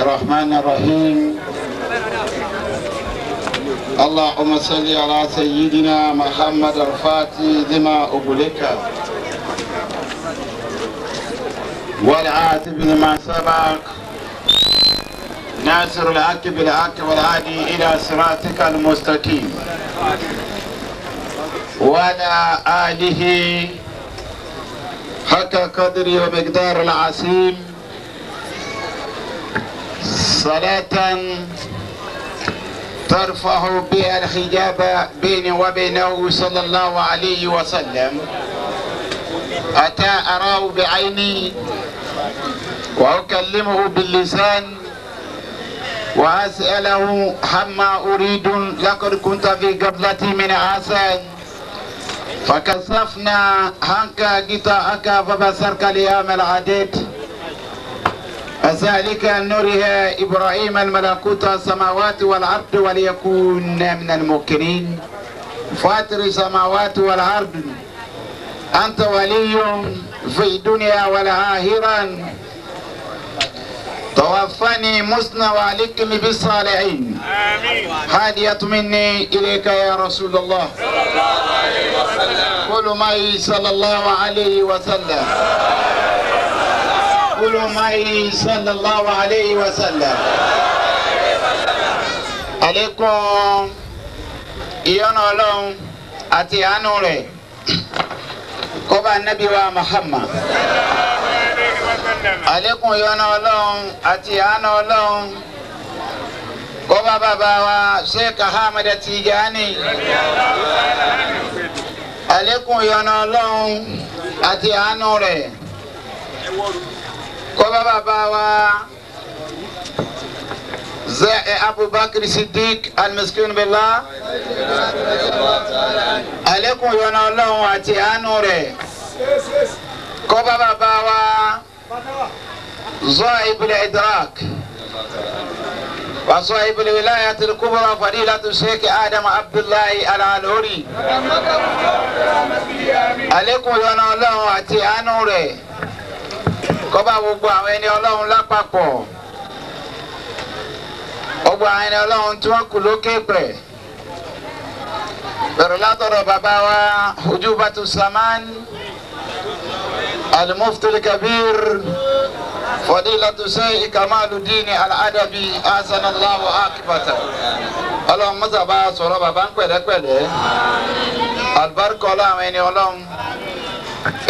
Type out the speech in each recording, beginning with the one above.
الرحمن الرحيم اللهم صل على سيدنا محمد الفاتح لما أغلق والعاتب لما سبق ناصر الحق بالحق والهادي إلى صراطك المستقيم وعلى آله حق قدره ومقدار العظيم صلاة ترفع بها الحجاب بيني وبينه صلى الله عليه وسلم أتى أراه بعيني وأكلمه باللسان وأسأله عما أريد لقد كنت في قبلتي من عسل فكشفنا عنك غطاءك فبصرك ليوم العديد ذلك نريه إبراهيم الملكوت السماوات والأرض وليكون من الموقنين فاطر السماوات والأرض أنت ولي في الدنيا والآخرة توفني مسنا وعليكم بالصالحين. آمين. هدية مني إليك يا رسول الله صلى الله عليه وسلم. قولوا معي صلى الله عليه وسلم. قولوا معي صلى الله عليه وسلم. عليكم ìyọ́nú Ọlọ́run àti àánú rẹ̀ kó bá Nábì wa Muhammad. Àlékún ìyọ́nú Ọlọ́run àti àánú Ọlọ́run kó bá bàbá wa Sheikh Ahmed Tijani. Àlékún ìyọ́nú Ọlọ́run àti àánú rẹ̀ kó bá bàbá wa Abubakar Siddiq al-Miskin billah. Àlékún ìyọ́nú Ọlọ́run àti àánú rẹ̀ kó bá bàbá wa صاحب الإدراك وصاحب الولاية الكبرى فضيلة الشيخ آدم عبد الله العلوري. Àlékún ìyọ́nú Ọlọ́run àti àánú rẹ̀ kó bá gbogbo àwọn ẹni Ọlọ́run lápapọ̀, gbogbo àwọn ẹni Ọlọ́run tí wọ́n kù lókè pẹ̀, bẹ̀rẹ̀ látọ̀dọ̀ bàbá wa Hujubatu Saman المفتي الكبير فضيلة الشيخ كمال الدين الأدبي أحسن الله عاقبته. Ọlọ́run mọ́sá bá sọ̀rọ̀ bàbá ń pẹ̀lẹ́pẹ̀lẹ́ àlùbáríkà Ọlọ́run ẹni Ọlọ́run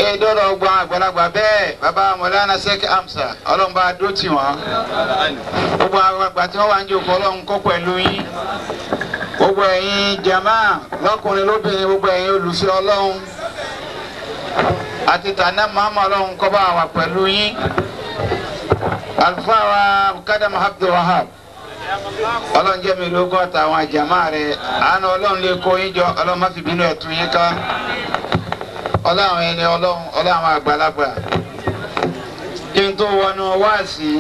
èdòrò ọgbọ́n àgbàlagbà bẹ́ẹ̀ bàbá Mọ̀lánà Sheikh Hamza Ọlọ́run bá dó tì wọ́n, gbogbo àgbàlagbà tí wọ́n wà ń jókòó Ọlọ́run kó pẹ̀lú yín, gbogbo ẹ̀yin jàmá lọ́kùnrin lóbìnrin, gbogbo ẹ̀yin olùfẹ́ Ọlọ́run àti tànà màmá Ọlọ́run kó bá wà pẹ̀lú yín. Àlùfáà wa Kadam Abdul Wahab Ọlọ́run jẹ́ mi lóko àtàwọn àjàmá rẹ̀, àánú Ọlọ́run lè kó yín jọ, Ọlọ́run má fi bínú ẹ̀ tú yín ká. Ọlọ́run ẹni Ọlọ́run, Ọlọ́run àgbàlagbà. Kí n tó wọnú wáàsí,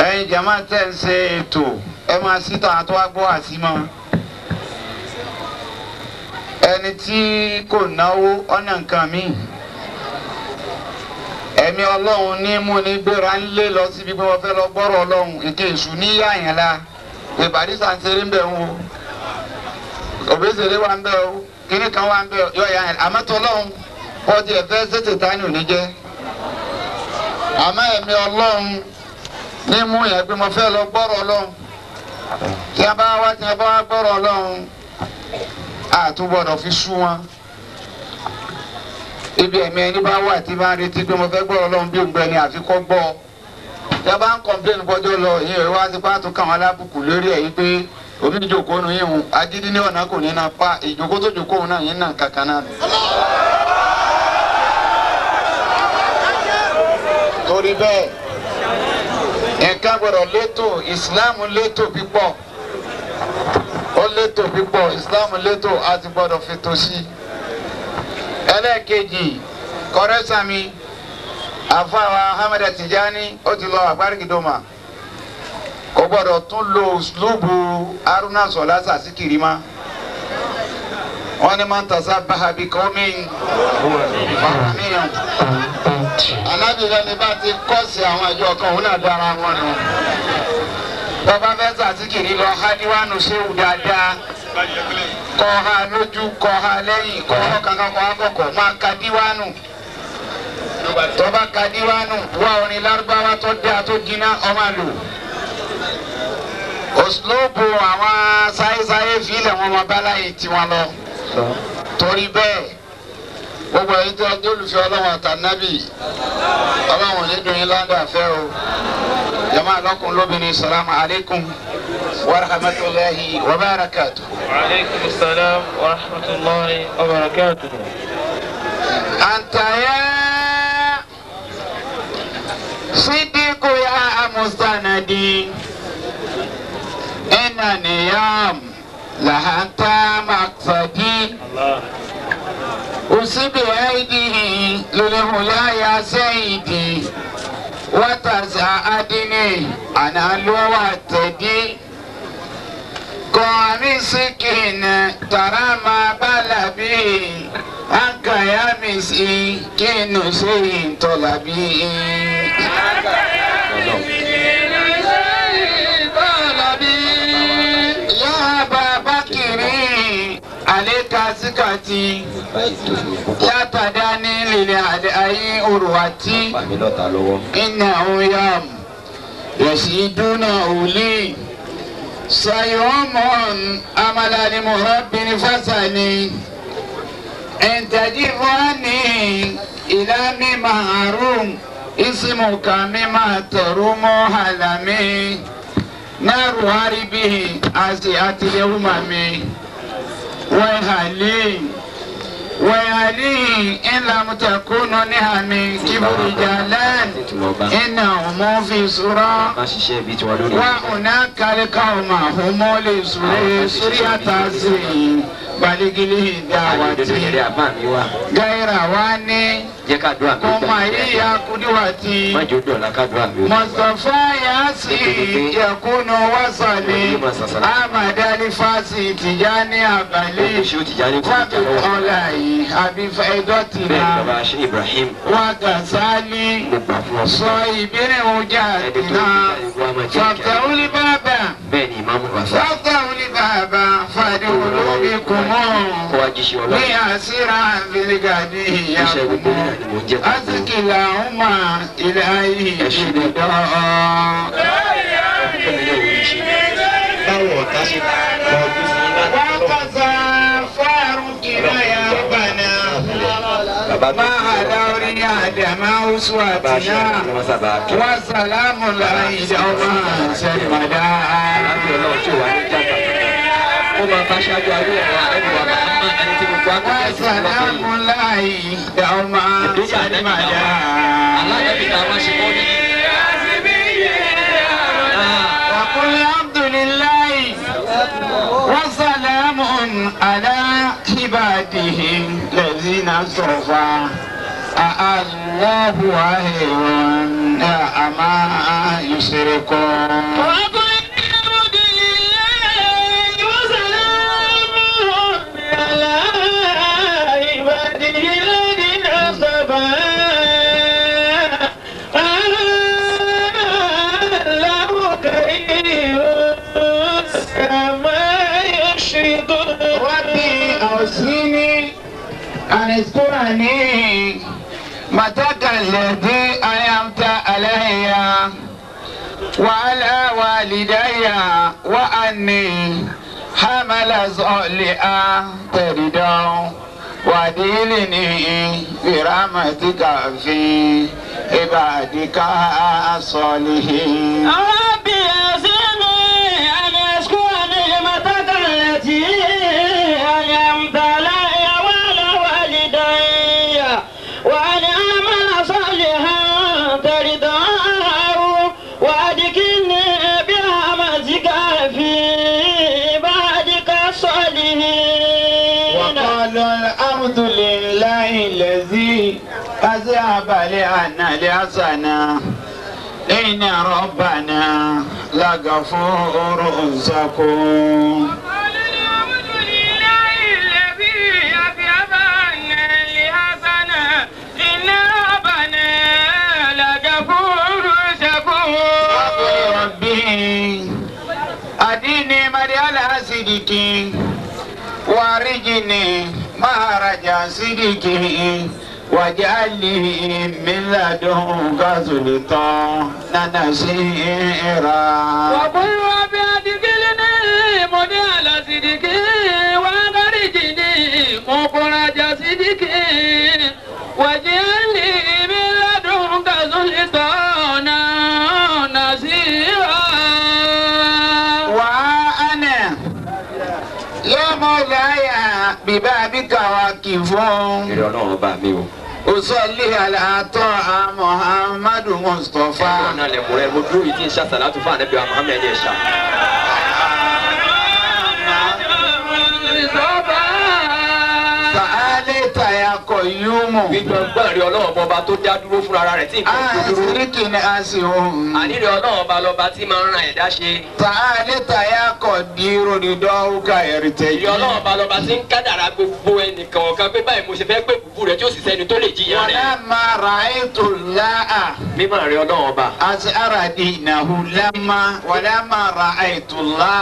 ẹ̀yin jàmá tẹ̀ ń ṣe ètò ẹ máa síta àtọ́ wá gbọ́ àsí mọ́. Ẹni tí kò náwó ọ̀nà nǹkan míì, ẹ̀mí Ọlọ́run ní mú ní gbéra ń lé lọ síbi pé wọ́n fẹ́ lọ gbọ́rọ̀ Ọlọ́run èké èṣù ní yáàyàn la ìbàdí sàǹsẹ̀rẹ̀ ń bẹ̀ ń wo òbẹ́sẹ̀rẹ̀ wà ń bẹ̀ o kíní kan wà ń bẹ̀ yọ yáàyàn àmọ́tọ́ Ọlọ́run wọ́n ti ẹ̀fẹ́ ṣètè tání òní jẹ́. Àmọ́ ẹ̀mí Ọlọ́run ní mú yẹn pé mo fẹ́ lọ gbọ́rọ̀ Ọlọ́run, tí a bá wá tí a bá wá gbọ́rọ̀ Ọlọ́run àtúbọ̀dọ̀ fi sú wọn. Ibi ẹ̀mí ẹni bá wà tí bá ń retí pé mo fẹ́ gbọ́ Ọlọ́run bí òǹgbẹ ni àfi kọ́ gbọ́. Tí a bá ń kọ̀m̀pléènì bọ́jọ́ lọ, ìyẹn ìwé wá sí pàtó káwọn alábùkù lórí ẹ̀ yìí pé omi ìjòkó nu yín hùn agídí ní ọ̀nà kò ní na pa ìjòkó tó jòkó òun náà yín náà kankan náà. Torí bẹ́ẹ̀ nǹkan gbọ́dọ̀ létò, ìsìláàmù létò pípọ̀, ó létò pípọ̀, ìsìláàmù létò, a ti gbọ́dọ̀ fètò sí i. Ẹlẹ́ẹ̀kejì kọ́rẹ́sàmì àfàwà Ahmed Tijani ó ti lọ àgbárígidọ́mà, kò gbọ́dọ̀ tún lo lóbu Haruna Sọlá Sàsíkìrì ma. Wọ́n ní máa ń tàṣà báha bí kọ́mí fàmíyàn. Ànábì lẹni bá ti kọ́sì àwọn ìjọ kan òun náà dára wọn nù. Bàbá fẹ́ sàtìkìrì lọ hádìwánu ṣéwù dáadáa. Kọ́ ha lójú, kọ́ ha lẹ́yìn, kọ́ ha kankan, kọ́ ha kọ̀kọ̀, máa ka díwánu. Tọ́ba ka díwánu, wá orin lárúbáwá tó dáa tó jiná ọmọ lò. Òṣùlóòbù àwọn sáyésáyé fílẹ̀ wọn máa bá láyé tiwọn lọ. Torí bẹ́ẹ̀, gbogbo ẹ̀yin tí a jẹ́ olùfẹ́ Ọlọ́run àtànábì, Ọlọ́run ní dùn yín ládàá fẹ́ o. Jama lọ́kùnrin lóbìnrin, salamu alaykum wa rahmatulahi wa barakatuh. Wa alaykum salam wa rahmatulahi wa barakatuh. Anta ya Sidiku ya mustanadi inna niyam lahanta maqsadi usibi aidihi lulihula ya sayyidi watazaadini analuwatedi kọ́mísìkìn tarama balabi akayamisi kinu seyin tọ́labi. Ya Babakiri aleka sikati yatadani lili ayi uruwati innahu yam yasiduna uli sayumun amalani murabbin fasani intajirani ila mimarum ismuka mima tarumu halami naru haribihi asiati umami wayhali wayhali in lam takunu nihami kibri jalan innahum fi sura wa hunaka alqawma hum li suriyatasi baligili dawati gaira wani kuma iya kudiwati Mustafa yasi yakunu wasali Ahmad alifasi Tijani abali fabikolayi abifaidọtina wakasali sọ ìbírin ojà tina fàtàwùlì bàbà fàtàwùlì bàbà fàdúró kumu ní àsírà fìlígàdì ìyàkùmù asikila ọmọ ilẹ̀ ayé ìdìdọ́. Wákàtà fárúkìlá ya bànà máa dárí àdàmà oṣù àtìná wàsálàmù láì dọ́mà sẹ́lẹ̀dá. Ó máa bá ṣáájú ayé ẹ̀rọ àrẹ́bùwà Muhammad ẹni tí gbogbo akọ́kọ́ ẹ̀sìn Wàsálàmù láì dọ́mà sẹ́lẹ̀dá. Aláàbí ta wá ṣe mọ́lì. وقل الحمد لله وسلام على عباده الذين اصطفى الله خير أما يشركون. وقل الحمد لله وسلام على عباده الذين اصطفى الله خير أما يشركون. ربي أوصيني أن اذكرني متك الذي أنعمت علي وعلى والدي وأني حمل صالحا ترضى ودلني برحمتك في عبادك الصالحين. ربي أوزعني أن أشكر نعمتك التي أنعمت علي وعلى والدي وأن أعمل صالحا ترضاه وأدخلني برحمتك في عبادك الصالحين. وقالوا الحمد لله الذي أذهب لنا الحسنة إن ربنا لغفور شكور. وقالوا الحمد لله الذي أذهب عنا الحزن إن ربنا صدق وارجني مخرج صدق واجعل لي من لدنك سلطانا نصيرا. وقل رب أدخلني مدخل صدق وأخرجني مخرج صدق واجعل لي من لدنك سلطانا نصيرا. وأنا يا مولاي ببابك واقف. أصلي على طه محمد مصطفى. سألت يا قيوم. سألت يا قدير رداؤك يرتجي. ولما رأيت الله أزهر دينه لما ولما رأيت الله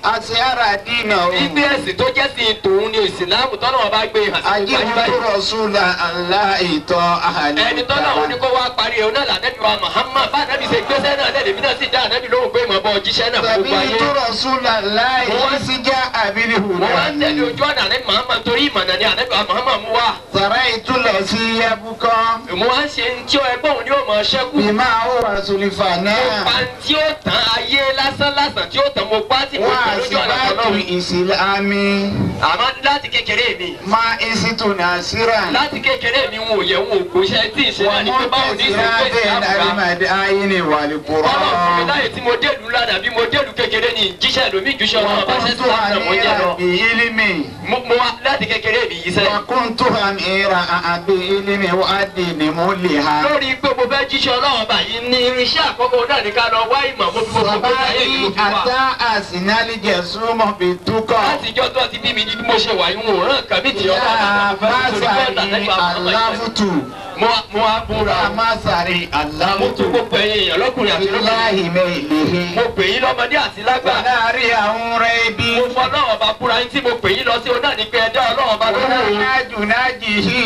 أزهر دينه أجبت رسول الله طه. سمعت رسول الله جاء بالهدى. سريت الذي يبكى بما هو سلفنا وأثبات الإسلام ما إست ناصرا ومنتصرا المدائن والقرى. وكنت أميرا بعلمي وكنت أميرا بعلمي وأدين مولها. صباحي أتى أسنى الجسوم بالتقى. يا ماسري اللفت masari alamutu bilahi melihi. Wàlárí àwọn rẹ̀ bí. Wàlájú nájì hí.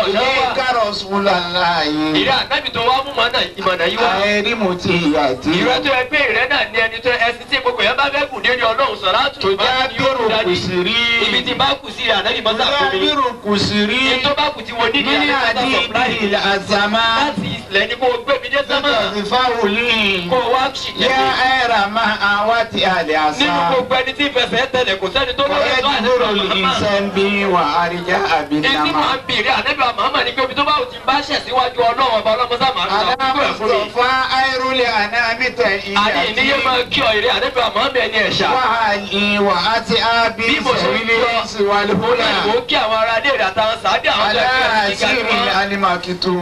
Ilé kárọ̀ sùlàláyé. Àìrímù ti yàtí. Tòjá bírò kùsìrí. Tòjá bírò kùsìrí. Ní àdìdì àzàmá. Ìfáwùlì. Yá ẹ̀rà máa àwa ti àlè àṣà. Wọ́n ìsẹ́ńbí wà àríyá àbílámà. Alámùsọ̀fà àìrúlẹ̀ ànámítẹ̀ ìyàtí. Wàhálì wà á ti ábí sẹ̀wílẹ̀ síwálé-hólà. Aláàṣírí alimakitu.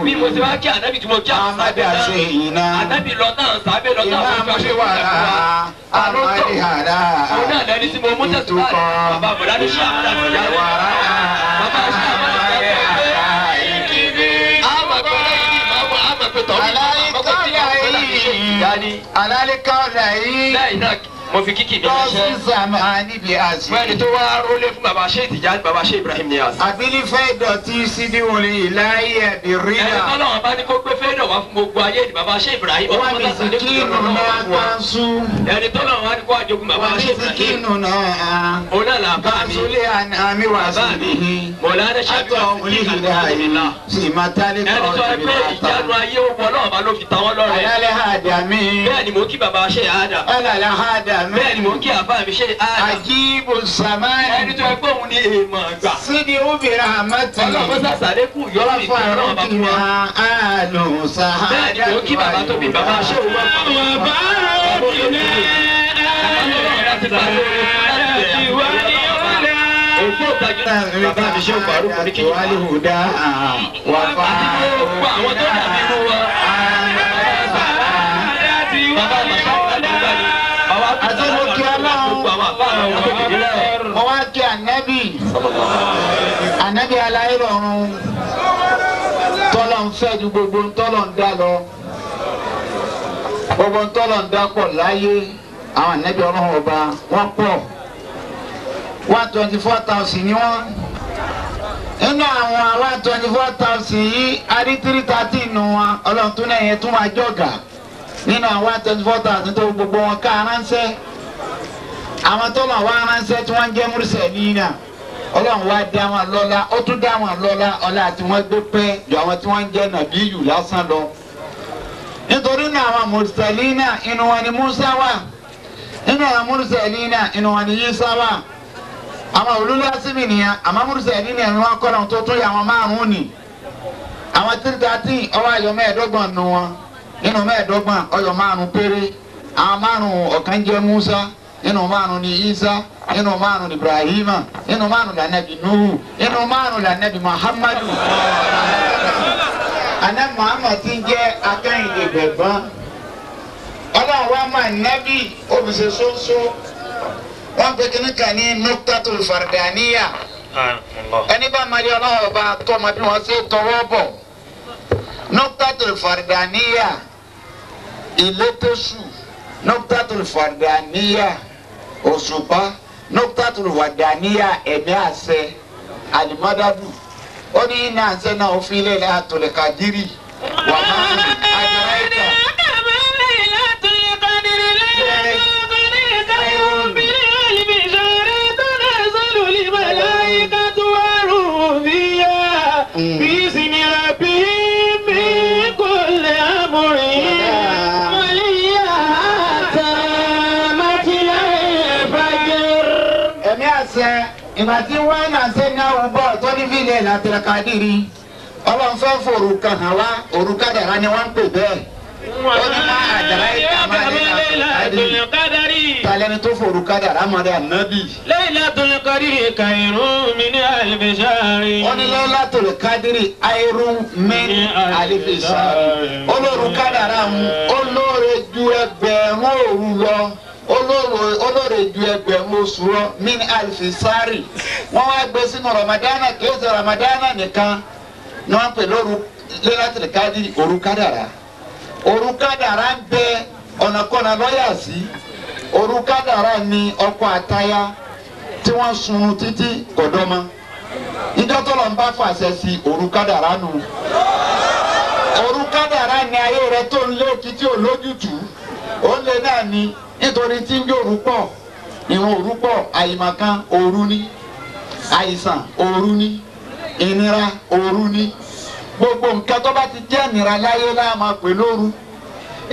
Amadi àṣeyìnà. Ìmáàmúṣewàrà. Amadihara. Ìtukọ̀. Ìwàrà. Alálẹ́kọ̀ọ́lá yìí. Mo fi kíkì mi ránṣẹ́. Lọ́sí sàmánì bí a ṣe. Fún ẹni tó wá rólé fún bàbá ṣe Ìtìjáni, bàbá ṣe Ibrahim Niass. Àbílífẹ́ ìdọ̀tí sídìwòlì ìláyé ẹ̀bí rírà. Ẹni tọ́lọ́run bá ní kó gbé fẹ́ràn wá fún gbogbo ayé ni bàbá ṣe Ibrahim. Wọ́n ní sikínù náà tán sú. Ẹni tọ́lọ́run wá ní kó àjogún bàbá ṣe Wọ́n ní Ibrahim. sikínù náà. Òun náà là bá mi. Kásólé àmì wá sí i. Mọ̀lánà ṣàbí Àtọ̀ oníhìdáyé. Sì máa tálẹ́ Ẹni kọ́ tó ẹ pé ìjánu ayé ó wọ Ọlọ́run bá ló fi ta wọ́n lọ́rẹ. Alálẹ́ àdàmí. Bẹ́ẹ̀ ni mò ń kí bàbá ṣe Adam. Alálẹ́ àdàmí. Bẹ́ẹ̀ ni mò ń kí àbá mi ṣe Adam. Àjíbù sàmánì. Ẹni tó ẹ pé òun ni èèmọ̀ gbà. Sídi obìnrin àmọ́tì. Ọlọ́run sàṣàlékù yọ̀ọ́ mi kí Ọlọ́run bá fún wa. Àlù sàhádà. Bẹ́ẹ̀ ni mò ń kí bàbá tó bí bàbá ṣe òun wá. Bàbá mi ṣe òun ní kí n bá. Wàlúùdá wà fà. Gbogbo àwọn tó dàbí irú wọn. Bàbá bàbá Àti mo kí Ọlọ́run. Mo wá kí ànábì. Ànábì aláìrọ̀rùn. Tọ́lọ̀ ń fẹ́ ju gbogbo tọ́lọ̀ ń dá lọ. Gbogbo ntọ́lọ̀ ń dápọ̀ láyé àwọn ànábì ọlọ́run ọba wọ́n pọ̀ 124,000 ni wọ́n. Nínú àwọn 124,000 yìí a rí 313 nù wọn ọlọ́run tún náà yẹn tún máa jọ̀gà nínú àwọn 124,000 tó gbogbo wọn ká ránṣẹ́. Àwọn tọ́lọ̀ wá ránṣẹ́ tí wọ́n ń jẹ́ mùsùlùmí ọlọ́run wá dá wọn lọ́lá ó tún dá wọn lọ́lá ọlá tí wọ́n gbé pẹ́ ju àwọn tí wọ́n ń jẹ́ nàbíyù lásán lọ. Nítorí náà àwọn mùsùlùmí inú wọn ni Musa wà nínú àwọn mùsùlùmí inú wọn ni Isa wà àwọn olùlọ́sìmì nìyẹn àmọ́ mùsùlùmí ni wọn kọ́ lọ́n tó tún yà wọn márùn-ún ni. Àwọn 313 ọwọ́ ayọ̀ 25 nù wọn nínú 25 ọyọ̀ 5 péré àwọn 5 ọ̀kan jẹ́ Musa nínú 5 ni Isa nínú 5 ni Ibrahima nínú 5 la Nabi Nuhu nínú 5 la Nabi Muhammadu. Ànábì Muhammad ti ń jẹ́ akẹ́yìndé gbẹ̀gbọ́n ọlọ́run wa máa nábì obìsẹ̀ ṣoṣo wọ́n pe kíní kan ní nuktatul fardaniya ẹni bá máa rí ọlọ́run ọba tó ọmọ bí wọ́n ṣe tọwọ́ bọ̀ nuktatul fardaniya ìlétòṣù nuktatul fardaniya òṣùpá nuktatul fardaniya ẹ̀mí àṣẹ alimọ́dádù ó ní iná àṣẹ náà ó fi ilé àtòlẹ̀kadírì wà máa ń àjọyọ̀. Ìgbà tí wọ́n náà ṣe ní àwùbọ̀ tó ní fílẹ̀ látìlákadìrí ọlọ́run fẹ́ forúkọ hàn wá òrùka dàrá ni wọ́n ń pè bẹ́ẹ̀. Ó ní má àdàrà ìka máa ní látìlákadìrí talẹ́ni tó forúkọ dàrá mọ́ dẹ́ ànábì. Laylatul Qadri khayrun min alfi shahri. Ó ní Laylatul Qadri khayrun min alfi shahri. Olórúkọ dàrá ń olóore ju ẹgbẹ̀rún òru lọ. Olóore ju ẹgbẹ̀rún oṣù lọ min alifisari wọ́n wá gbé sínú ramadana kì í ṣe ramadana nìkan ni wọ́n pè lóru Laylatul Qadri òru kádàrá òru kádàrá ń bẹ ọ̀nàkọ́nà lọ́yà sí òru kádàrá ni ọkọ àtaya tí wọ́n sun títí kọ̀dọ́mọ ìjọ tó lọ ń bá fàṣẹ sí òru kádàrá nù òru kádàrá ni ayé rẹ tó ń lé títí òlójútùú ó lé náà ni nítorí tí ń jó òru pọ̀ ìwọ̀n òru pọ̀ àyìmọ̀kan òru ni àìsàn òru ni ìnira òru ni gbogbo nǹkan tó bá ti jẹ́ ìnira láyé láà máa pè lóru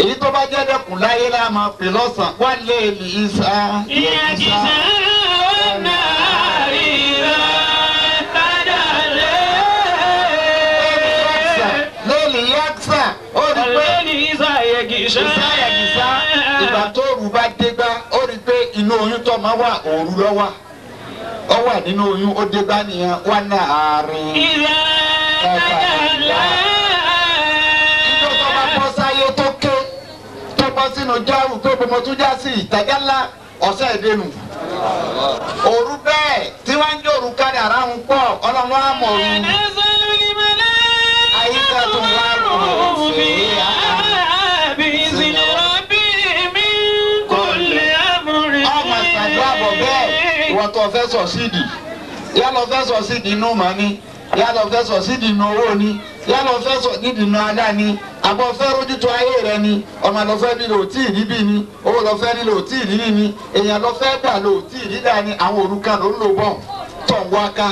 èyí tó bá jẹ́ dẹ́kun láyé láà máa pè lọ́sàn-án wá lé èlì ìsà ìyàkìsà ọ̀nà ìrà tàdálẹ̀. Lẹ́lì yàkìsà ó rí pé lẹ́lì ìsà yẹ̀kìsà ìsà yẹ̀kìsà ìgbà tó òru bá dégbá ó rí pé inú oyún tó máa wà òru ló wà ó wà nínú oyún ó dégbá nìyẹn wà ní àárín. Ìrà tàdálẹ̀. Ìjọ tó bá bọ́ sáyé tó ké tó bọ́ sínú jáwù pé mo tún já sí ìtajà ńlá ọ̀sẹ̀ ìdẹnu. Òru bẹ́ẹ̀ tí wọ́n ń jó òru kárí ara ń pọ̀ ọlọ́run á mọ̀ òru. Àyíká tó wá rò ó fi ọmọ ìsàdúrà bọ̀ bẹ́ẹ̀ ìwọ tó fẹ́ sọ sídìí yá lọ fẹ́ sọ sídìí inú màá ní yá lọ fẹ́ sọ sídìí inú owó ni yá lọ fẹ́ sọ nídìí inú adá ni àbọ̀ fẹ́ rójútu ayé rẹ ni ọmọ lọ fẹ́ bí lò tí ì rí bí ni owó lọ fẹ́ ní lò tí ì rí ni èèyàn lọ fẹ́ gbà lò tí ì rí dà ni àwọn òrukàn ló ń lò bọ̀ tọ̀ ń wá ká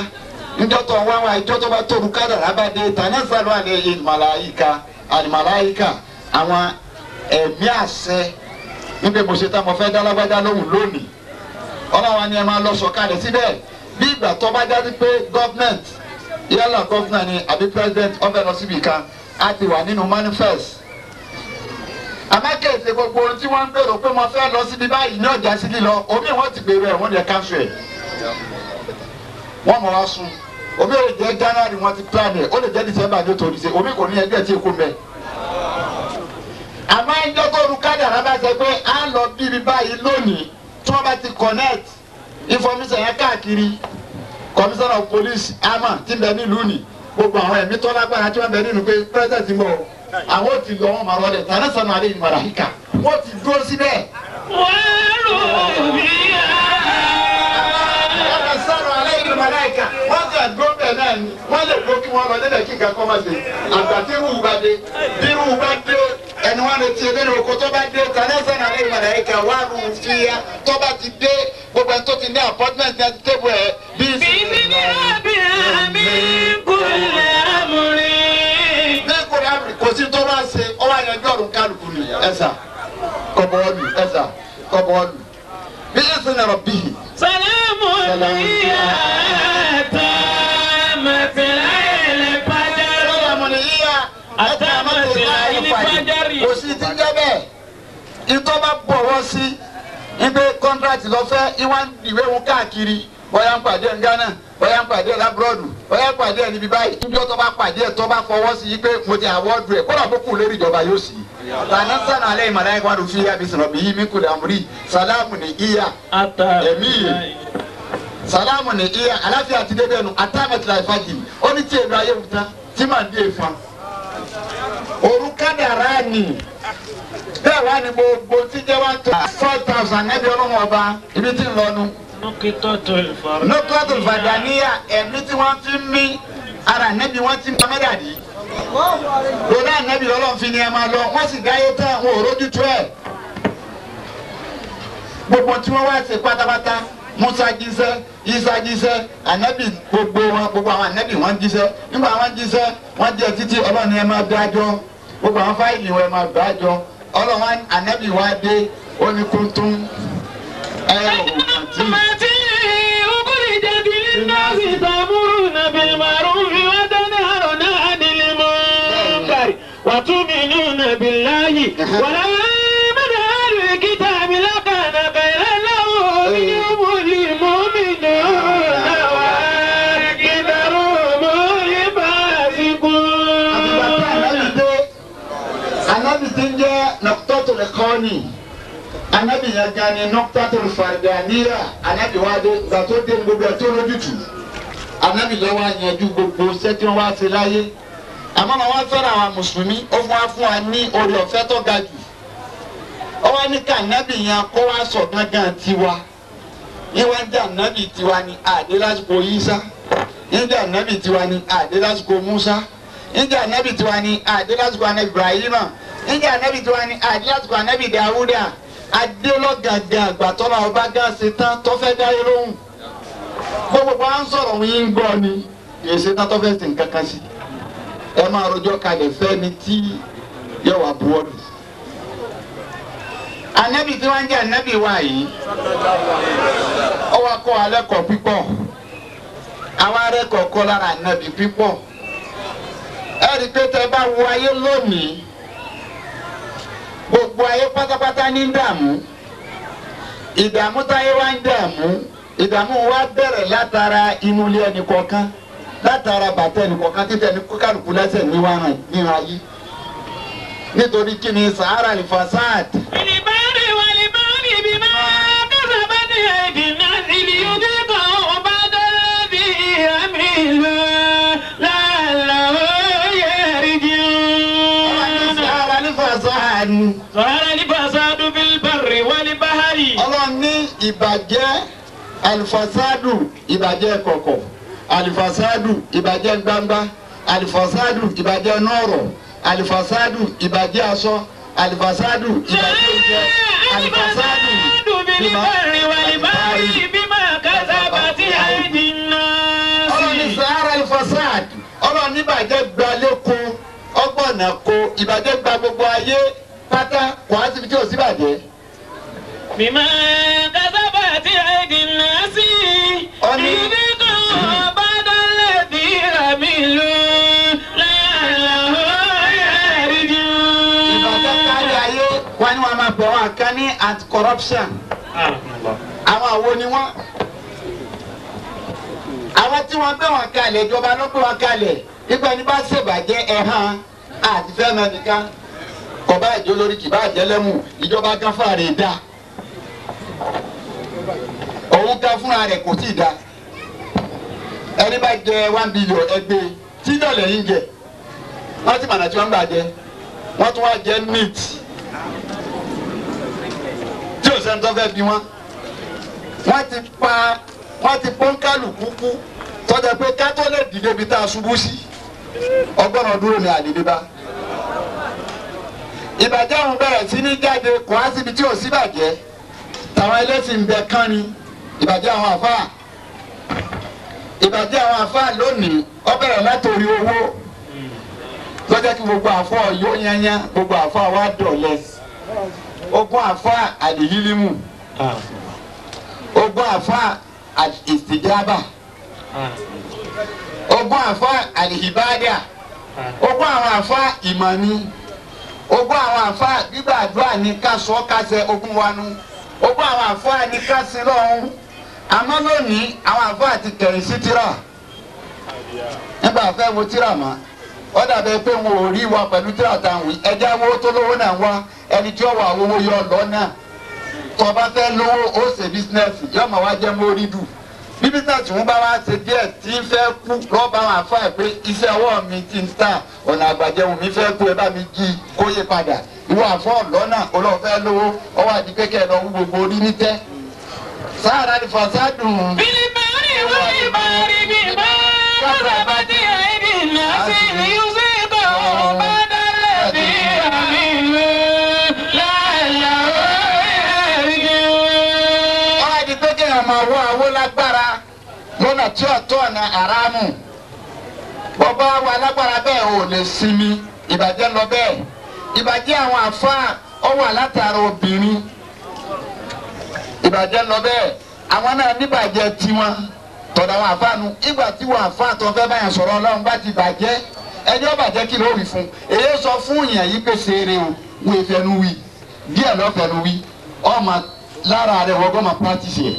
njọ́ tó ń wá wá ìjọ́ tó bá tó òrukàn dàrá bá dé tàní sálọ àlẹ́ ìmàláyíká àlìmàláyíká àwọn ẹ̀mí àṣẹ níbi mo ṣe tá mo fẹ́ dá lágbájá lóhùn lónìí ọlọ́wọ́n ni ẹ máa lọ sọ̀kalẹ̀ síbẹ̀ bí ìgbà tó bá jáde pé gọ́fìnẹ̀ntì yálà gọ́fìnà ni àbí president ó fẹ́ lọ síbi kan á ti wà nínú manifest. Àmọ́ gbogbo ohun tí wọ́n ń gbèrò pé mo fẹ́ lọ síbi báyìí ní ọjà sí lílọ omi wọ́n ti gbèrò ẹ̀ wọ́n lè cancel ẹ̀ wọ́n mọ̀ wá sùn omi ò lè jẹ́ January wọ́n ti plan ẹ̀ ó lè jẹ́ December ní òtò ìṣe omi kò ní ẹgbẹ́ tí èkó mẹ́. Àmọ́ ẹjọ́ tó ru kádàrá bá ṣe pé á lọ bíbi báyìí lónìí tí wọ́n bá ti connect information yẹn káàkiri commissioner of police ama tí ń bẹ nílùú ni gbogbo àwọn ẹ̀mí tó lágbára tí wọ́n bẹ nínú pé president ń bọ̀ àwọn ò ti lọ wọn máa rọlẹ̀ tànà sanu alẹ́ yìí màláíkà. Wọ́n ti dúró síbẹ̀. Sọ̀rọ̀ alẹ́ ìlú màláìka wọ́n ti àdúró bẹ̀ náà ni wọ́n lè kó kí wọ́n lọ nílẹ̀ kí nǹkan kọ́ máa ṣe. Àgbà tí irú bá dé tí irú bá dé ẹni wọ́n retí ebéèrè oko tó bá dé tàlẹ́sàn alẹ́ ìlú màláìka wà rú fíya tó bá ti dé gbogbo ẹni tó ti ní appointment ní àti tébù ẹ̀ bí. Kò sí tó bá ṣe ọ wá yanjú ọ̀run kálukú ni ẹ̀sà kọ̀bọ̀ọ̀lù ẹ̀sà kọ̀bọ̀ọ̀lù bí ẹ̀sìn nàrọ̀ bíi. Salamu hiya tamatilai fajari. Salamu hiya tamatilai fajari. Kò sí ti ń jẹ́ bẹ́ẹ̀ ìtọ́ bá bọ̀wọ́ sí ibi kọ́ńtrátì lọ́fẹ́ ìwà ìwé wọn káàkiri bóyá ń pàdé ní Ghana bóyá ń pàdé lábúrọ̀dù bóyá ń pàdé níbi báyìí níbi tó bá pàdé ẹ̀ tó bá fọwọ́ sí i pé mo ti àwọ́dù ẹ̀ kódà bó kù lórí ìjọba yóò sì. Tànà sànà alẹ́ ìmọ̀lá ẹ̀kọ́ àdùn fíyà bí sọ̀rọ̀ bí yí mi kúrò àmúrí sàlámù ní ìyá ẹ̀mí yìí sàlámù ní ìyá aláfíà ti débẹ̀ nu àtàmẹ̀tìlá ìfàjì ó ní tí èmi ayé wù tán tí màá dé ìfọn. Òru kádàrá ni bẹ́ẹ̀ wá ní gbogbo tí jẹ́ wá tó 4,000 ẹbí ọlọ́wọ́n ọba ibi tí ń lọ nu. Nọ́kítọ́tù fàdàníyà ẹ̀mí tí wọ́n fi ń mí ara nẹ́bí wọ́n ti ń pamẹ́dàdí. Lọ́dọ̀ ànẹ́bí ọlọ́run fi ni ẹ máa lọ wọ́n sì dáyé tán wọn ò rójú tó ẹ̀. Gbogbo tí wọ́n wá ṣe pátápátá Musa jíṣẹ́ Isa jíṣẹ́ ànẹ́bí gbogbo wọn gbogbo àwọn ànẹ́bí wọ́n jíṣẹ́ nígbà wọ́n jíṣẹ́ wọ́n jẹ́ títí ọlọ́run ẹ máa dájọ́ gbogbo àwọn fáìlì wọn ẹ máa dájọ́ ọlọ́run ànẹ́bí wa dé ó ní kúntún. أخرجت للناس تأمرون بالمعروف وتنهون عن المنكر وتؤمنون بالله ولو آمن أهل الكتاب لكان خيرا لهم منهم المؤمنون وأكثرهم الفاسقون. Ànábì tí ń jẹ́ nọ́kítọ́tù lẹ́kọ́ọ́nì. Anabi yẹn gan ni nọ́kítàtò fàdàníyà anabi wa dé gbà tó dé gbogbo ẹ̀ tó lójútù anabi lọ́wọ́ àyànjú gbogbo sẹ́tí wọn wá sí láyé àmọ́ wọn wá fẹ́ràn àwọn mùsùlùmí ó fún wa ní orí ọ̀fẹ́ tó ga jù ó wá ní ká anabi yẹn kó wá sọ gángan tiwa ní wá ń jẹ́ anabi tiwa ni àdé lásìkò Ìsá ń jẹ́ anabi tiwa ni àdé lásìkò Musa ń jẹ́ anabi tiwa ni àdé lásìkò anabi Ibrahima ń jẹ́ anabi tiwa ni àdé lásìkò anabi Dawuda adélọ́gàgà àgbàtọ́lá ọba gán ṣe tán tọ́fẹ́ dáyé lóhùn gbogbo wa ń sọ̀rọ̀ wọn yín gbọ́ ni kì í ṣe tán tọ́fẹ́ sì ń kankan sí ẹ máa rojọ́ kalẹ̀ fẹ́ni tí yóò wá buwọ́lù. Ànábì tí wọ́n ń jẹ́ ànábì wa yìí ó wá kọ́ alẹ́ kọ́ pípọ̀ àwọn arẹ́kọ̀ọ́ kọ́ lára ànábì pípọ̀ ẹ rí i pé tẹ bá wo ayé lónìí gbogbo ayé pátápátá ní dààmú ìdààmú táyé wá ń dààmú ìdààmú wa bẹ̀rẹ̀ látara inú ilé ẹnì kọ̀ọ̀kan látara bàtà ẹnì kọ̀ọ̀kan títẹ̀ ní kálukú lẹ́sẹ̀ níwára níra yìí nítorí kí ni sahara lè fasad. ìlìbárì wà lìbárì bí máa kásábà ní ẹ̀dínà ìlú yóò ọba dọ́là bí àmì ìlú lálẹ́ yẹ̀rì jẹun. sahara lè fasad. sahara lè fasad bil barri wal bahri. Ọlọ́run ní ìbàjẹ́ alifasadu ìbàjẹ́ kọ̀kọ̀ alifasadu ìbàjẹ́ gbangba alifasadu ìbàjẹ́ nọ́ọ̀rọ̀ alifasadu ìbàjẹ́ aṣọ alifasadu ìbàjẹ́ oúnjẹ alifasadu bil barri wal bahri bima kasabat aydin nas. Ọlọ́run ní sahara alifasad Ọlọ́run ní ìbàjẹ́ gbalẹ̀ ko ọgbọ̀nà ko ìbàjẹ́ gba gbogbo ayé pátá kò á síbi tí ò sí bàjẹ́. Bima kasabat aydin nas. Ìdíkọ̀ bàdà lẹ́bí àmìlú lálẹ́ yẹ̀rìjú. Ìbàjẹ́ kárí ayé wọ́n ní wọ́n máa pè wọ́n kan ní anti-corruption. Àwọn àwo ni wọ́n. Àwọn tí wọ́n gbé wọn kalẹ̀ ìjọba ló gbé wọn kalẹ̀. Ìgbà ní bá ṣèbàjẹ́ ẹ̀hán àti fẹ́ràn nìkan. Kò bá ìjọ lórí kì bá jẹ́ lẹ́mù ìjọba gan fúnra rẹ̀ dá. Òun gan fúnra rẹ̀ kò tíì dá. Ẹni bá jẹ 1 billion ẹgbẹ́ tí dọ̀lẹ̀ yín jẹ. Wọ́n ti mọ̀nà tí wọ́n ń gbà jẹ. Wọ́n tún wá jẹ meat. sẹ́ni tó fẹ́ bí wọn. Wọ́n ti pa wọ́n ti pọ́nkálù kúkú tọ́jà pé ká tó lè dìde bí tá a ṣubú sí ọgọ́rùn ọdún ní àdìdí bá. Ìbàjẹ́ òun bẹ̀rẹ̀ sí ní jáde kò á síbi tí ò sí bàjẹ́ tàwọn ẹlẹ́sìn ń bẹ kán ni ìbàjẹ́ àwọn àfáà ìbàjẹ́ àwọn àfáà lónìí ó bẹ̀rẹ̀ látòrí owó lọ́jọ́ kí gbogbo àfáà yóò yányá gbogbo àfáà wá dọ̀lẹ́ ogún àfáà àdìyílímù ogún àfáà ìsìjábà ogún àfáà àdìhìbádà ogún àwọn àfáà ìmọ̀ni ogún àwọn àfáà gbígbàdúrà ní ká sọ kásẹ̀ ogún wanu ogún àwọn àfáà ní ká sin lọ́hún àmọ́ lónìí àwọn àfáà ti kẹ̀yìn sí tírà nígbà fẹ́ wo tírà mọ́ ó dàbẹ̀ pé wọn ò rí wa pẹ̀lú tírà táwọn ẹja wo tó lówó náà wá ẹni tí ó wà owó yọ lọ́nà tó bá fẹ́ lówó ó ṣe bísínẹ́sì yóò máa wá jẹ́ mórí dù bí bísínẹ́sì wọn bá wá ṣe díẹ̀ tí ń fẹ́ kú lọ́ọ́ bá wọn àfáà pé iṣẹ́ ọwọ́ mi ti ń tà ọ̀nà àgbàjẹun mi fẹ́ kú ẹ bá mi jí kó yé padà ìwọ àfọ́ lọ́nà olóòfẹ́ lówó ọwọ́ àti kékeré lọ wú gbogbo orí ní tẹ́ sáárà ní fasádùn. Bilibari walibari bima kasabati aidi nasi liyuziqahum ba'da alladhi amilu la'allahum yarji'un. Ọ̀rọ̀ àti pé kéèyàn máa wọ àwo lágbára lọ́nà tí ọ̀tọ̀ ọ̀nà àràmù bọ́bá wa lágbára bẹ́ẹ̀ ò lè sinmi ìbàjẹ́ lọ bẹ́ẹ̀ ìbàjẹ́ àwọn àfáà ó wà látara obìnrin ìbàjẹ́ lọ bẹ́ẹ̀ àwọn náà níbàjẹ́ tiwọn tọ̀dọ̀ àwọn àfáà nu ìgbà tí wọn àfáà tó fẹ́ báyàn sọ̀rọ̀ ọlọ́run bá ti bàjẹ́ ẹni ó bàjẹ́ kí ló rí fún èyí sọ fún yàn yìí pé ṣeré o wọ́n ìfẹ́nu wí díẹ̀ lọ́fẹ̀nu wí ọmọ lára rẹ̀ wọ́n gbọ́n máa practice ẹ̀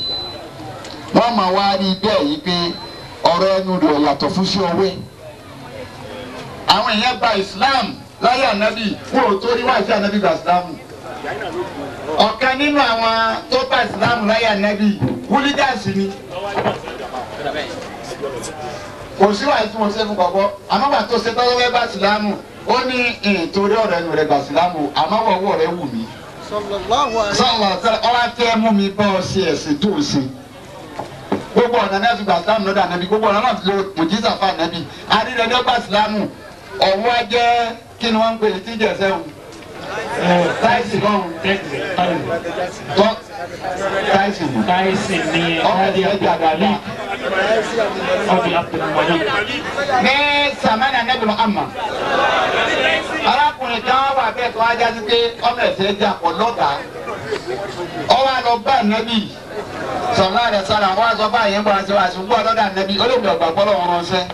wọ́n máa wá rí bẹ́ẹ̀ yìí pé ọ̀rọ̀ ẹnu rẹ̀ yàtọ̀ fún sí ọwọ́ ẹ̀ àwọn èèyàn gba Islam láyé ànábì wọn ò torí wá sí ànábì gba Islam ọ̀kan nínú àwọn tó gba Islam láyé ànábì wúlígàsì ni kò sí wàá tí mo ṣe fún kọ̀kọ́ àmọ́ gbà tó ṣe tọ́lọ́wẹ́ gba Islam ó ní ìtorí ọ̀rọ̀ ẹnu rẹ̀ gba Islam àmọ́ ọwọ́ rẹ̀ wù mí sọlọ sọlọ ọwọ́ afẹ́ mú mi bọ́ ọ sí ẹ̀sìn tó o ṣe gbogbo ọ̀nà náà fi gba Islam lọ́dọ̀ ànábì gbogbo ọ̀nà náà fi lo mùjísà fún ànábì àrídẹ́ ní ọgbà Islam ọ̀wọ́ jẹ́ kí ni wọ́n ń pè é tí jẹ̀sẹ̀ wù táìsì kan tọ́ táìsì nù Táìsì ni ọ̀kadì ẹ̀jẹ̀ àgbàlá ọbẹ̀ Abdulmalik. ní samani anabi Muhammad arákùnrin kan wà bẹ́ẹ̀ tó wájà sí pé ọmọ ẹ̀sẹ̀ jà pọ̀ lọ́gàá ọwọ́ àlọ́ bá anabi sọlá rẹ̀ sára wọ́n á sọ bá yẹn bọ̀ àti wàásù gbọ́ lọ́dọ̀ anabi ó lè mi ọ̀gbà pọ́ lọ́wọ́ ránṣẹ́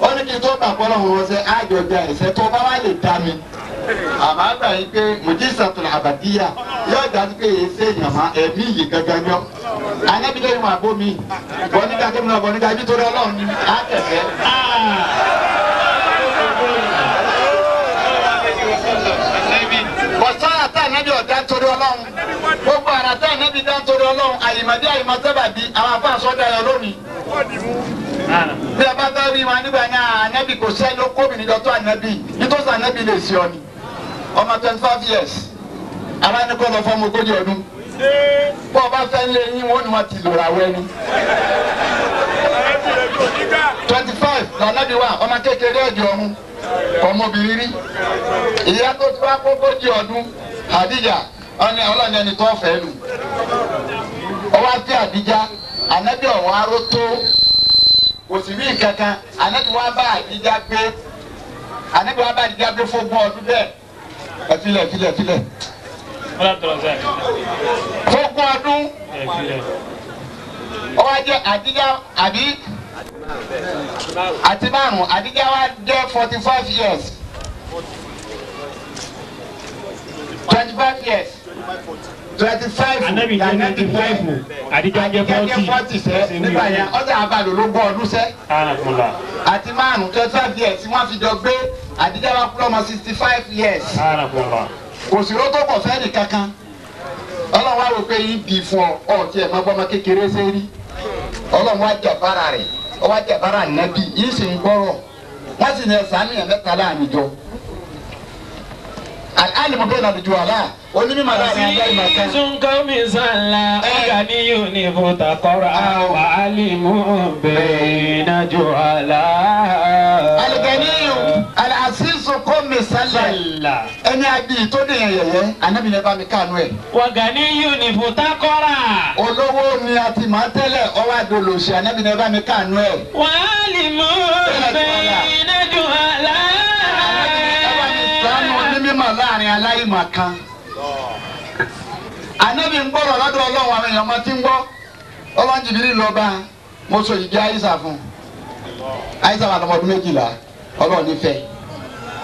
ó ní kí n tó gbà pọ́ lọ́wọ́ ránṣẹ́ àjọjà ẹ̀sẹ̀ tó bá wà lè dá mi àmọ́ àgbà yìí pé mùjísàtul àbàdíyà yóò dájú pé èyí ṣe èèyàn má ẹ̀mí yìí gangan yọ anabi lẹ́yìn wọn àbó mi bọ́ nígbà tó mi náà bọ́ nígbà nítorí ọlọ́run ni á tẹ̀fẹ́. Bọ̀sán àtà ànábì ọ̀dá torí ọlọ́run gbogbo àrà tá ànábì dá torí ọlọ́run àyìnbàdí àyìnbàtẹ́bàbí àwọn afá sọ́dọ̀ ayọ̀ lónìí. Bí a bá fẹ́ rí wọn nígbà náà ànábì kò sẹ́ni ó kóbìnrin lọ tó ànábì nítòsí ànábì lè sí ọ ni ọmọ 25 years àwọn ẹni kọ́ lọ fọmọ ogójì ọdún bọ́ ọ bá fẹ́ lé yín wọ́n ní wọ́n ti lòrà wẹ́ ni. 25 lànàbí wa ọmọ kékeré ẹ̀dì ọ̀run ọmọbìnrin rí ìyá tó ti wá kókójì ọdún Àdíjà ọ̀nà ọlọ́ọ̀ni ẹni tó fẹ́ lù ọwọ́ àti Àdíjà ànábì ọ̀wọ́ aró tó kò sì rí nǹkankan ànábì wa bá Àdíjà gbé ànábì wa bá Àdíjà gbé fógún ọdún bẹ́ẹ̀ ẹ filẹ̀ filẹ̀ filẹ̀ fógún ọdún ọwọ́ ajẹ́ Àdíjà àbí àti márùn Àdíjà wa jẹ́ 45 years 25 years 25 Anabi jẹ́ 25, Àdíjà jẹ́ 40. sẹ́ nígbà yẹn ọ̀sẹ̀ àbàlò ló gbọ́ ọdún sẹ́ àti márùn 25 years wọ́n fi jọ gbé Àdíjà wa kúrò ọmọ 65 years kò sí rótó kò fẹ́ nìkankan Ọlọ́run wá wò pé yín bì fún ọ ọ tiẹ̀ máa gbọ́ ọmọ kékeré sẹ́rí Ọlọ́run wá jàbára rẹ̀ ọ wá jàbára nàbì yín sì ń gbọ́rọ̀ wọ́n sì ní ẹ̀sán ní ẹ̀mẹ́ta láàrin jọ. Al-alimu bayna al-juhala onímọ̀ láàrin aláìmọ̀kan. Azizun misala ganiyun iftaqara wa alimun bayna juhala. Al-ganiyu al-azizu misala ẹni àbí tó dé yẹn yẹyẹ Ànábì ní bá mi káànú ẹ̀. Wa ganiyun iftaqara. Olówó ni a ti máa tẹ́lẹ̀ ọwọ́ àdolòsì Ànábì ní bá mi káànú ẹ̀. Wa alimun bayna juhala. Onímọ̀ láàrin aláìmọ̀kan. Ànábì ń gbọ́rọ̀ lọ́dọ̀ Ọlọ́run àwọn èèyàn máa ti ń gbọ́. Ọlọ́run jìbìrì lọ bá mo sọ ìdí Àyíṣà fún. Àyíṣà wà lọ́mọ ọdún 12 Ọlọ́run nífẹ̀ẹ́.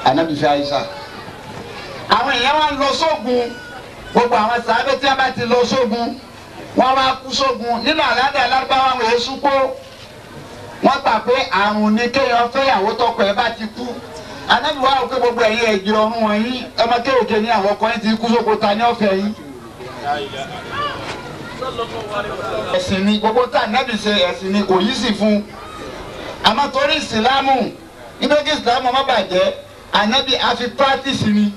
Ànábì fẹ́ Àyíṣà. Àwọn èèyàn wá ń lọ sógun. Gbogbo àwọn sàábé tí wọ́n bá ti lọ sógun, wọ́n wá kú sógun. Nínú àládà Lárúbáwá àwọn èso kó. Wọ́n gbà pé àrùn ni kéèyàn fẹ́yàwó tọkọ ẹ̀ bá ti kú. Ànábì wá òkè gbogbo ẹ̀yin ẹ̀jẹ̀ ọ̀run wọ̀nyí ọmọ kéèké ní àwọn ọkọ yín ti kú sóko ta ní ọ̀fẹ́ yín. Ẹ̀sìn ni gbogbo tá Ànábì ṣe ẹ̀sìn ni kò yí sí fún. Àmọ́ torí ìsìlámù nígbà kí ìsìlámù má bàjẹ́ Ànábì àfi pírátìsì ni.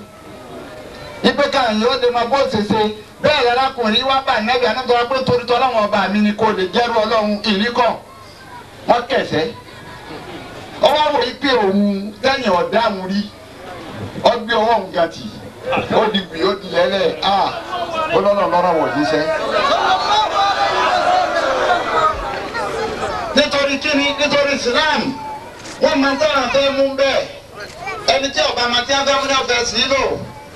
Ipe káwọn yóò lè máa bó ṣe ṣe bẹ́ẹ̀ lárakùnrin wá bá Ànábì Ànábì wá pé torí tọ́lọ́wọ́n ọba mi ni kò lè jẹ́rú Ọlọ́run ìríkọ̀ wọ́n kẹsẹ́. Ọwọ́ wò yí pé òun tẹ̀yìn ọ̀daràn rí ọgbẹ́ ọwọ́ òun gàtì ó di gbì ó di lẹ́lẹ̀ á ó lọ́nà lọ́rọ̀ wọ̀ yíṣẹ́. Nítorí kíni nítorí Islam wọ́n máa ń tọ́ra fẹ́ mú bẹ́ẹ̀ ẹni tí ọba máa ti ń fẹ́ mú ní ọ̀fẹ́ sí lò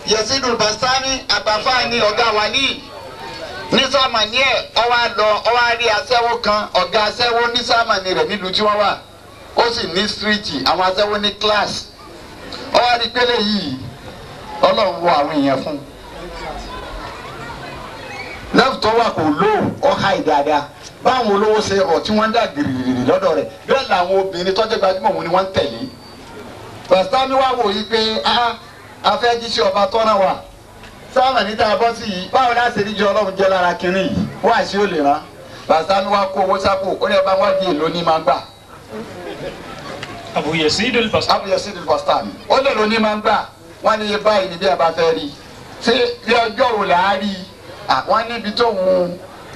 Yazidul Bastami àgbàfà ni ọ̀gá wàlíì ní sàmàní ẹ̀ ọwọ́ àlọ́ ọwọ́ àrí aṣẹ́wó kan ọ̀gá aṣẹ́wó ní sàmàní rẹ̀ nílùú tí wọ́n wà ó sì ní stíríìtì àwọn aṣẹ́wó ní kíláàsì ọwọ́ àdìpẹ́lẹ̀ yìí Ọlọ́run wọ àwọn èèyàn fún un lẹ́fù tó wà kò lóò ọ̀há ìdáadáa báwọn olówó ṣe rọ̀ tí wọ́n ń dà gìrìgìrì lọ́dọ̀ rẹ̀ bẹ́ẹ̀ làwọn obìnrin tọ́jú gbajúmọ̀ òun ni wọ́n ń tẹ̀lé Bastami wá wò yí pé a fẹ́ jí sí ọba tọ́nà wa sáwọn ní tá a bọ́ sí yìí báwo láti rí jọ Ọlọ́run jẹ́ lára kínní yìí wọ́n àṣì ó lè rán Bastami wá kó owó sápò ó ní ọba wádìí èlò ní máa gbà. Abu Yazidul Bastami. Abu Yazidul Bastami ó lè lò ní máa ń gbà wọ́n ní iye báyìí ní bí a bá fẹ́ rí ṣé bí ọjọ́ wo là á rí àwọn níbi tó wù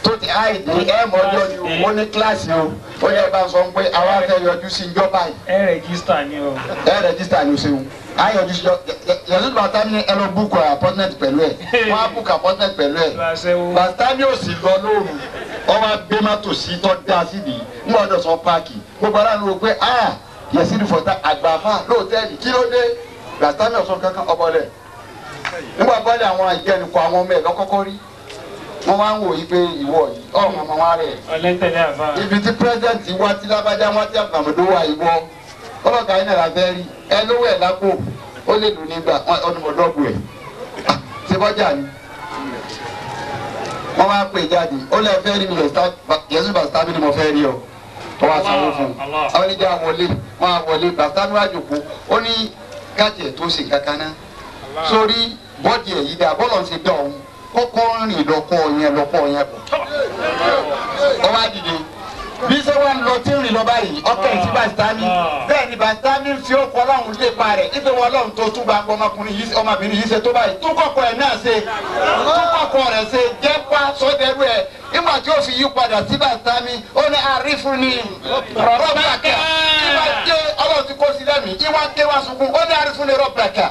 tó ti àìdè ẹ mọ ọjọ́ ni o ó ní kíláàsì o ó yẹ bá sọ pé àwa fẹ́ yọjú sí ìjọ báyìí. Ẹ rẹ̀gísítà ni o. Ẹ rẹ̀gísítà ni o ṣeun a yọjú sí Yazidul Bastami ní ẹ lọ búkù appointment pẹ̀lú ẹ wọ́n á búkù appointment pẹ̀lú ẹ Bastami ò sì lọ lóru wọ́n wá gbé mọ́tò sí tọ́ da sídìí ń gbọ́dọ̀ sọ páàkì gbogbo aráàlú wò pé ah Yazidul fọta àgbàfà lóòtẹ́ẹ̀lì kí ló dé Bastami ọ̀sán kankan ọbọlẹ̀ nígbà bọ́lẹ̀ àwọn ìjẹnukọ àwọn ọmọ ẹ̀ lọ́kọ́kọ́ rí wọ́n wá ń wò yí pé ìwọ yìí ọmọ ọmọ wa rẹ̀ ibi tí pírẹsidẹ́ǹtì wá tí lábájá wá tí àbàmọ́dó wà ìwọ ọlọ́gà yín náà la fẹ́ rí ẹ lówó ẹ̀ lápò ó lè lù nígbà ọdúnmọ̀dọ́gbù ẹ̀ ṣe bọ́jà ni wọ́n wá pè jáde ó lè fẹ́ rí mi Yazidul Bastami ni mo fẹ́ rí ọ wọ́n wá sanwó fún un àwọn oníjà wọlé wọ́n á wọlé Bastami wá jòkó ó ní káàtì ẹ̀ tó ṣe kankan náà sórí bọ́ọ̀dì ẹ̀ yìí dá bọ́ọ̀lù ń ṣe dá òun kọ́kọ́ rìn lọ́kọ́ yẹn lọ́kọ́ yẹn bọ̀ ọ wá dìde bí sẹ́ wọ́n lọ tí ń rìn lọ báyìí ọkẹ́ ìtí Bastami bẹ́ẹ̀ ni Bastami fi ọkọ̀ ọlọ́run lépa rẹ̀ nítorí wọn ọlọ́run tó tún gba ọmọkùnrin yìí ọmọbìnrin yìí ṣe tó báyìí tún kọ́kọ́ ẹ̀ náà ṣe tún kọ́kọ́ rẹ̀ ṣe jẹ́ pa sọ́dẹ̀rú ẹ̀ nígbà tí ó fi yí padà sí Bastami ó ní àrífún ni rọ́bàkà ìwà dé ọlọ́run ti kó sí lẹ́mìí ìwà dé wá sunkún ó ní àrífún ni rọ́bàkà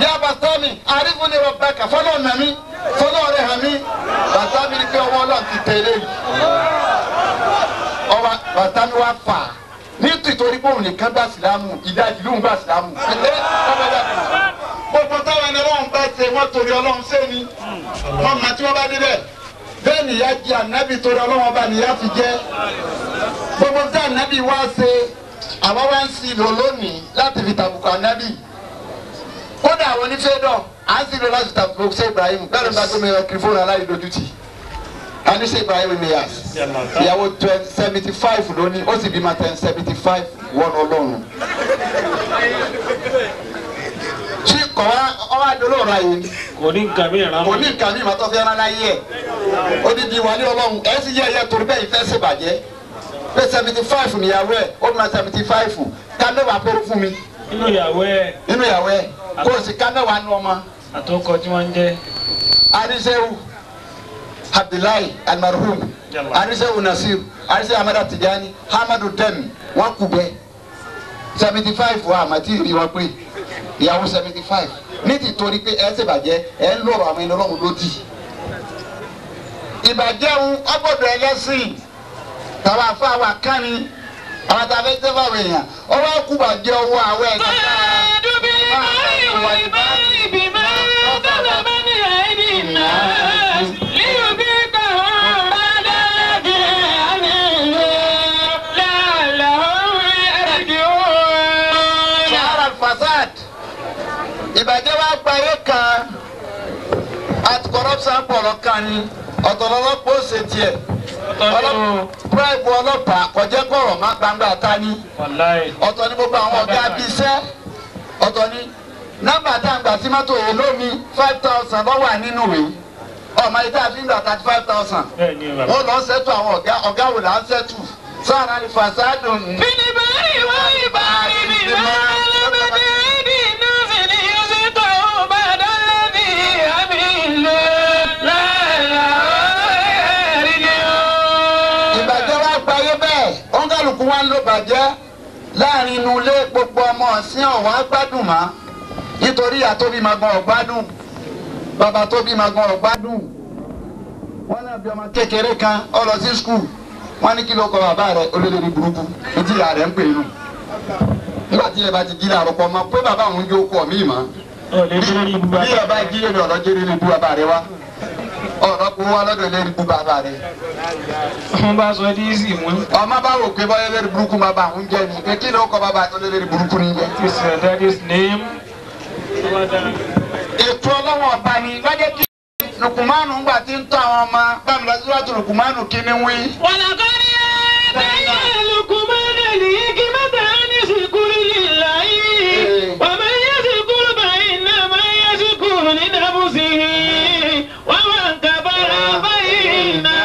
yá Bastami àrífún ni rọ́bàkà fọlọ́ nàmí fọlọ́ rẹ̀ hàn mí Bastami ni pé ọwọ́ ọlọ́run ti tẹ̀lé yìí ọba Bastami wa fà ní tìtorí bóun nìkan gba sílámù ìdajì lóun gba sílámù gbogbo táwọn ẹni ọlọ́run bá ṣe wọ́n torí ọlọ́run ṣé ni wọ́n mọ tí wọ́n bá débẹ̀ bẹ́ẹ̀ nìyá jẹ ànábì torí ọlọ́run ọba nìyá fi jẹ́ gbogbo tí ànábì wá ṣe àwa wá ń sin lò lónìí láti fi tàbùkù ànábì kódà àwọn onífẹ́dọ̀ à ń sin lò láti tàbùkù ṣe Ibrahim bẹ́ẹ̀ ló ń bá gómìnà kiri aláìlójútì anise Ibrahim Niyas ìyàwó 75 lónìí ó sì bímọ 1075 wọ́n ọlọ́run. tí kò wá ọwọ́ àdólóòrò ayé ni. Kò ní nǹkan mi ràn. Kò ní nǹkan mi màtọ́ fi rán láyé ẹ̀ odidi wà ní ọlọ́run ẹ̀ sì yẹ ẹ̀yẹ torí bẹ́ẹ̀ ìfẹ́ ṣèbàjẹ́ pé 75 níyàwó ẹ̀ ó bímọ 75 ká mẹ́wàá péré fún mi. Nínú ìyàwó ẹ̀. Nínú ìyàwó ẹ̀ kó o sì ká mẹ́wàá nú ọmọ. Àtọkọ tí wọ́n ń jẹ́. Arisewu Abdullahi almarhum, Arisewu Nasir, Arisewu Amadu Tijani, Hamadu Dem, wọ́n kú bẹ́ẹ̀. 75 wa àmàtí rí wọn pé ìyàwó 75 ní ti torí pé ẹ ṣèbàjẹ́ ẹ ń lọ̀rọ̀ àwọn ẹni ọlọ́run lódì. Ìbàjẹ́ ń ọgbọ́dọ̀ ẹlẹ́sìn tàwọn afáwà kánni àwọn tàbí tẹ́fàwọ̀ èèyàn ọwọ́ kú bàjẹ́ owó àwọ̀ ẹ̀ ìbàjẹ́ wa gba ayé kan at corruption pọ̀lọ́ kan ni ọ̀tọ̀lọ́lọ́pọ̀ ó ṣe tiẹ̀ bribe ọlọ́pàá kọjá kọ̀rọ̀ má gbangba ta ni ọ̀tọ̀ ni gbogbo àwọn ọ̀gá bíi iṣẹ́ ọ̀tọ̀ ni nọ́mbà tá à ń gbà sí mọ́tò èlò mi 5,000 ló wà nínú rẹ̀ ọmọ yìí tá a fi ń gbà 35,000 wọ́n lọ ṣẹ́tù àwọn ọ̀gá ọ̀gá wò là ń ṣẹ́tù sáà ní fasádùn. Òǹkàlùkù wa ń lo bàjẹ́ láàrin inú ilé gbogbo ọmọ ọ̀sìn ọ̀wá gbádùn mọ́ nítorí ìyá tó bí ma gan ọ̀gbádùn bàbá tó bí ma gan ọ̀gbádùn wọn náà bí ọmọ kékeré kan ó lọ sí skul wọn ní kí ló kọ bàbá rẹ olórí burúkú etí ìyá rẹ ń pè nù nígbà tí ẹ bá ti jí làárọ̀ pọ̀ mọ́ pé bàbá òun jó kọ mí mọ́ bí ẹ bá jí lórí ọ̀rọ̀ jẹ́rìí ní bú bàbá rẹ wá ọ̀rọ̀ kó wá lọ́dọ̀ lórí bú bàbá rẹ. Wọ́n bá sọ díìsì mú. Ọmọ bá wò pé báyọ̀ lórí burúkú bàbá òun jẹ́ ni pé kí ló kọ bàbá tó lórí burúkú ni jẹ́. This is your daddy's name. Ètò ọlọ́wọ̀n ọba ni lọ́jọ́ kí Lukumanu ń gbà tí ń tọ́ àwọn ọmọ bámi lọ síwájú Lukumanu kí ni wí. Wàlàkọ́ni ẹ̀ Lukumanu lìyí mẹ́ta ní sìkúrú lílàyé. Wàmẹ́ yẹ sìkúrú báyìí náà máa yẹ sìkúrú ní nàbùsì. Wàmẹ́ kàbàrà báyìí náà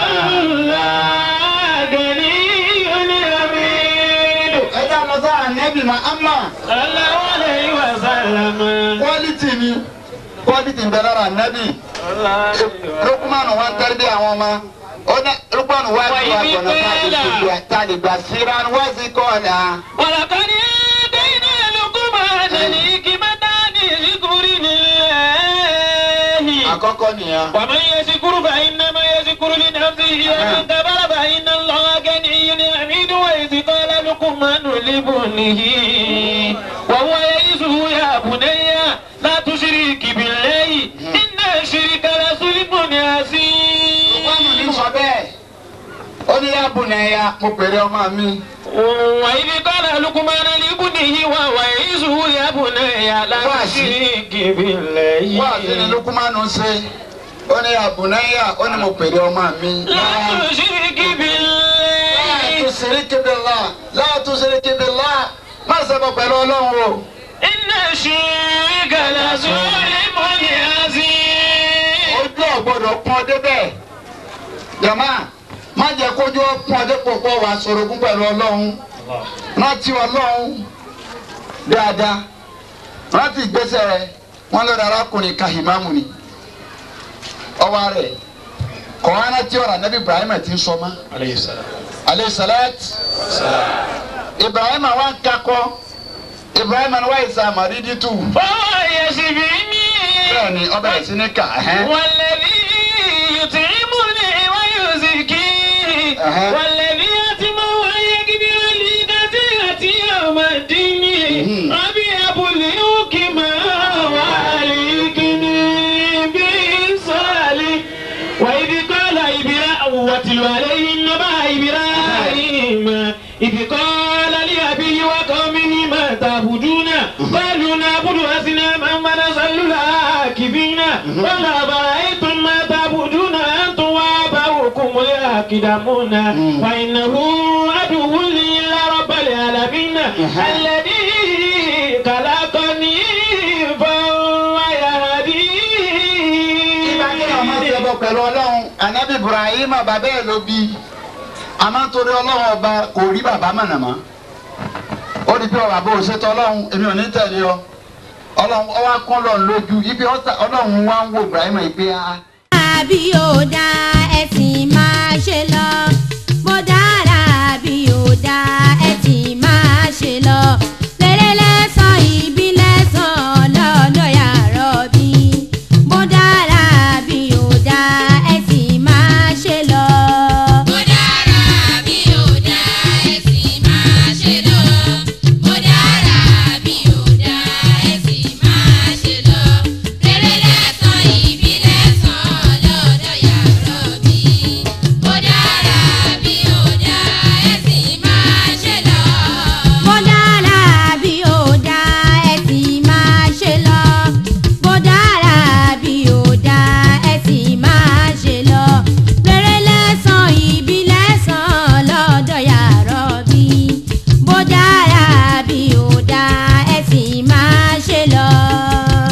gẹ̀lí oníyàmí. Ẹ jẹ́ àlọ́ sáà nẹ́bì Muhammad. Sallallahu alayhi wa sallam. Quality ni quality ń bẹ lára nẹ́bì. Lukumanu wa ń tẹ́lẹ̀ bí àwọn ọmọ. Lukumanu wa ti wà gbọ̀nà tá a lè gbà síra wá sí kọ́ọ̀lá. Wàlàkọ́ni ẹ̀ẹ́dẹ́gbẹ̀rún Lukumanu ní kí mẹ́ta ní ìsìkúrì nílẹ̀. Àkọ́kọ́ nìyẹn. ومن يشكر فإنما يشكر لنفسه ومن كفر فإن الله غني حميد. وإذ قال لقمان لابنه وهو يعظه يا بني لا تشرك بالله إن الشرك لظلم عظيم. Lukumanu ní sọ bẹ́ẹ̀. Ó ní yá bunayya mo pèrè ọmọ mi. وإذ قال لقمان لابنه وهو يعظه يا بني لا تشرك بالله. Wá sí ni Lukumanu ṣe. Ó ní yá bunayya ó ní mo pèrè ọmọ mi. لا تشرك بالله. La tushrik billah la tushrik billah má ṣẹbọ pẹ̀lú Ọlọ́run o. إن الشرك لظلم عظيم. Ojú ọ̀gbọ́dọ̀ pọ́n débẹ̀. Jàmá má jẹ́ kójú pọ́n dépò pọ̀ wá sorogún pẹ̀lú Ọlọ́run. Rántí Ọlọ́run dáadáa. Rántí ìgbésẹ̀ rẹ̀ wọ́n lọ́dọ̀ arákùnrin kan ìmáàmù ni. Ọwọ́ rẹ̀ kọ́ rántí ọ̀rọ̀ Ànábì Ibrahim ti ń sọ mọ́. Alayhi salam. Alayhi salat. Ibrahim wa ń kakọ. Ibrahim wa ìsà àmàrídìí tù. فهو يشفيني. Bẹ́ẹ̀ni ọbẹ̀ rẹ̀ sí ní kà. والذي يطعمني ويزكيني. والذي يطمع أن يغفر لي خطيئتي يوم الدين. ربي هب لي حكما وألحقني بالصالحين. وإذ قال إبراهيم واتل عليهم نبأ إبراهيم إذ قال لأبيه وقومه ما تعبدون قالوا نعبد أصناما ونظل لها عاكفين قال أفرأيتم ما تعبدون أنتم وآباؤكم الأقدمون فإنه عدو لي إلا رب العالمين الذي خلقني فهو يهدين. Pẹ̀lú Ọlọ́run Ànábì Ibrahim bàbá ẹ̀ ló bí àmọ́ nítorí Ọlọ́run ọba kò rí bàbá mọ̀nàmọ́ ó di pé ọ̀rọ̀ àbò òṣètò Ọlọ́run èmi ò ní tẹ̀lé ọ Ọlọ́run ọwọ́ akọ́lọ̀ lójú ibi Ọlọ́run wá ń wo Ibrahim ìgbé a. Àbí ò dá ẹ̀sìn máa ṣe lọ. Bó dára àbí ò dá ẹ̀sìn máa ṣe lọ. Rere lẹ́san ibi lẹ́san lọ́dọ̀ ya Rọ́bì. Bó dára àbí ò dá ẹ̀sìn máa ṣe lọ. Bó dára bí ò dá ẹ̀sìn máa ṣe lọ. Bó dára bí ò dá ẹ̀sìn máa ṣe lọ. Rere lẹ́san ibi lẹ́san lọ́dọ̀ ya Rọ́bì. Bó dára bí ò dá ẹ̀sìn máa ṣe lọ. Bó dára bí ò dá ẹ̀sìn máa ṣe lọ. Bó dára bí ò dá ẹ̀sìn máa ṣe lọ. Rere lẹ́san ibi lẹ́san lọ́dọ̀ ya Rọ́bì. Bó dára bí ò dá ẹ̀sìn máa ṣe lọ.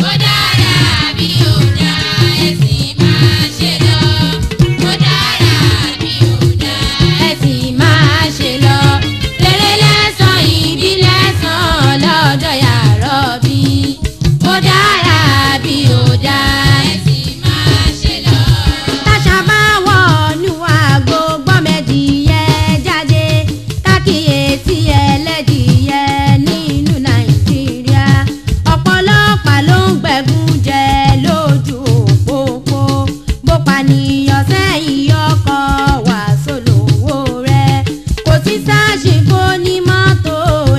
Bó dára bí ò dá ẹ̀sìn máa ṣe lọ. Bó dára bí ò dá Ẹ̀sìn máa ṣe lọ. Rere lẹ́san ibi lẹ́san lọ́dọ̀ ya Rọ́bì. Bó dára bí ò dá ẹ̀sìn máa ṣe lọ. Táṣà bá wọnú àgbo gbọ́mẹdìyẹ jáde kákíyèsí ẹlẹ́dìyẹ nínú Nàìjíríà ọ̀pọ̀lọpàá ló ń gbẹ̀gùn jẹ lójú òpópó bó pànìyàn sẹ́yìn ọkọ̀ wàásù lówó rẹ̀ kò sí sáàṣì fóní mọ́tò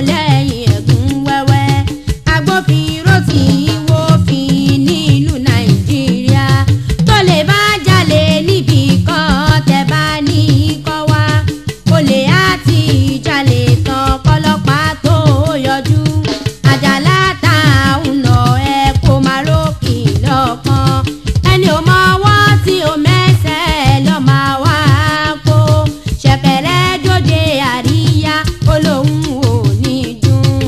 lẹ́yìn ẹ̀gún wẹ́wẹ́ agbófinró tí ń wófin nílùú Nàìjíríà tó lè bá jalè níbì kan tẹ́ bá ní kọ́ wá olè àti ìjalè tán kọ́lọ́pàá tó yọjú àjàlá táwọn lọ ẹ kó máa rókì lọ́kàn ẹni ò mọ ọwọ́ tí ò mẹ́sẹ̀ lọ́ máa wá kó ṣẹ̀kẹ̀rẹ̀ dóde àríyá olóhùn ò ní dùn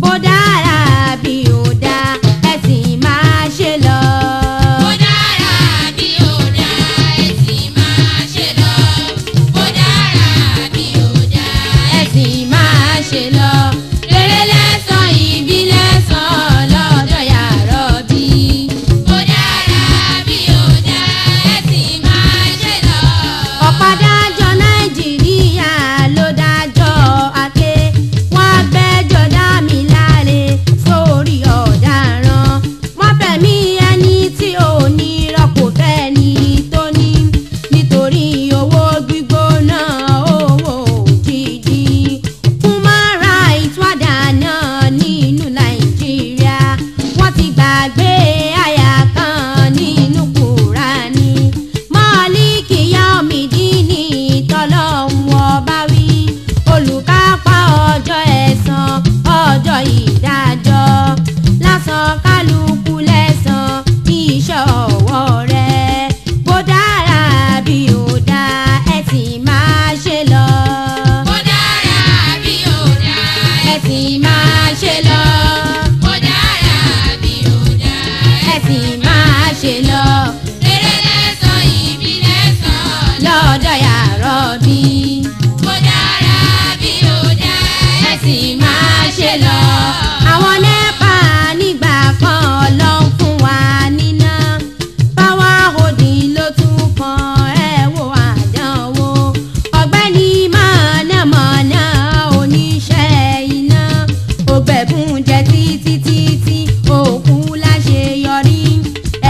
bó dára bí ò dá ẹ̀sìn máa ṣe lọ. Bó dára bí ò dá ẹ̀sìn máa ṣe lọ. Bó dára bí ò dá Ẹ̀sìn máa ṣe lọ. Rere lẹ́san ibi lẹ́san lọ́dọ̀ ya Rọ́bì. Bó dára bí ò dá ẹ̀sìn máa ṣe lọ. Ọ̀pọ̀ adájọ́ Nàìjíríà ló dájọ́ àké. Wọ́n á gbẹ́jọ́ Dámiláre sórí ọ̀daràn. Wọ́n fẹ̀mí ẹni tí ò ní rọ́pò fẹ́ni tó ní. Nítorí owó gbígbóná owó òjijì. Human rights wà dáná nínú Nàìjíríà. Wọ́n ti gbàgbé àyà kan nínú Kùránì. Mọ́líkì Yáòmídìní tọ́lọ́hún ọba wí. Olùkápá ọjọ́ ẹ̀san ọjọ́ ìdájọ́. Lásán kálukú lẹ́san iṣẹ́ ọwọ́ rẹ̀. Bó dára bí ò dá ẹ̀sìn máa ṣe lọ. Bó dára bí ò dá Ẹ̀sìn máa ṣe lọ. Bó dára bí ò dá Ẹ̀sìn máa ṣe lọ. Rere lẹ́san ibi lẹ́san Lọ́dọ̀ ya Rọ́bì. Bó dára bí ò dá Ẹ̀sìn máa ṣe lọ. Àwọn NEPA nígbà kan ló ń fún wa níná. Power holding ló tún kan ẹ wo àdánwò. Ọ̀gbẹ́ni mọ̀nàmọ́ná oníṣẹ́ iná. Ògbẹ̀bùn jẹ títí títí òkú láṣeyọrí.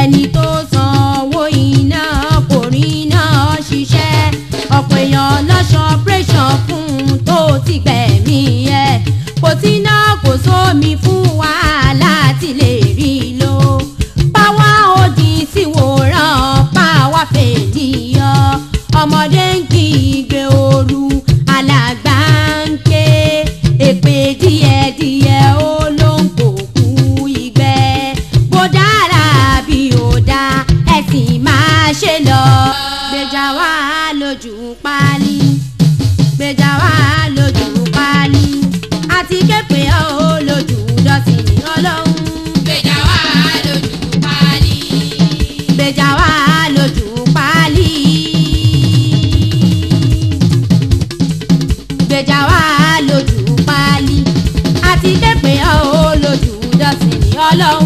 Ẹni tó sanwó iná kò rí iná ṣiṣẹ́. Ọ̀pọ̀ èèyàn lọ́ṣọ́ operation fún un tó ti gbẹ̀mí ẹ̀. Kò síná kò sómi fún wa láti lè rí lò. Power holding sì wòran power failure. Ọmọdé ń kígbe ooru alàgbà ń ké. Èpè díẹ̀díẹ̀ ó ló ń kó kú ìgbẹ́. Bó dára bí ò dá ẹ̀sìn máa ṣe lọ. Gbèjà wá lójú páálí gbèjà wá lójú páálí àti képe ọ́ lójú dọ́sìn ọlọ́run. Gbèjà wá lójú páálí. Gbèjà wá lójú páálí. Gbèjà wá lójú páálí àti képe ọ́ lójú dọ́sìn ọlọ́run.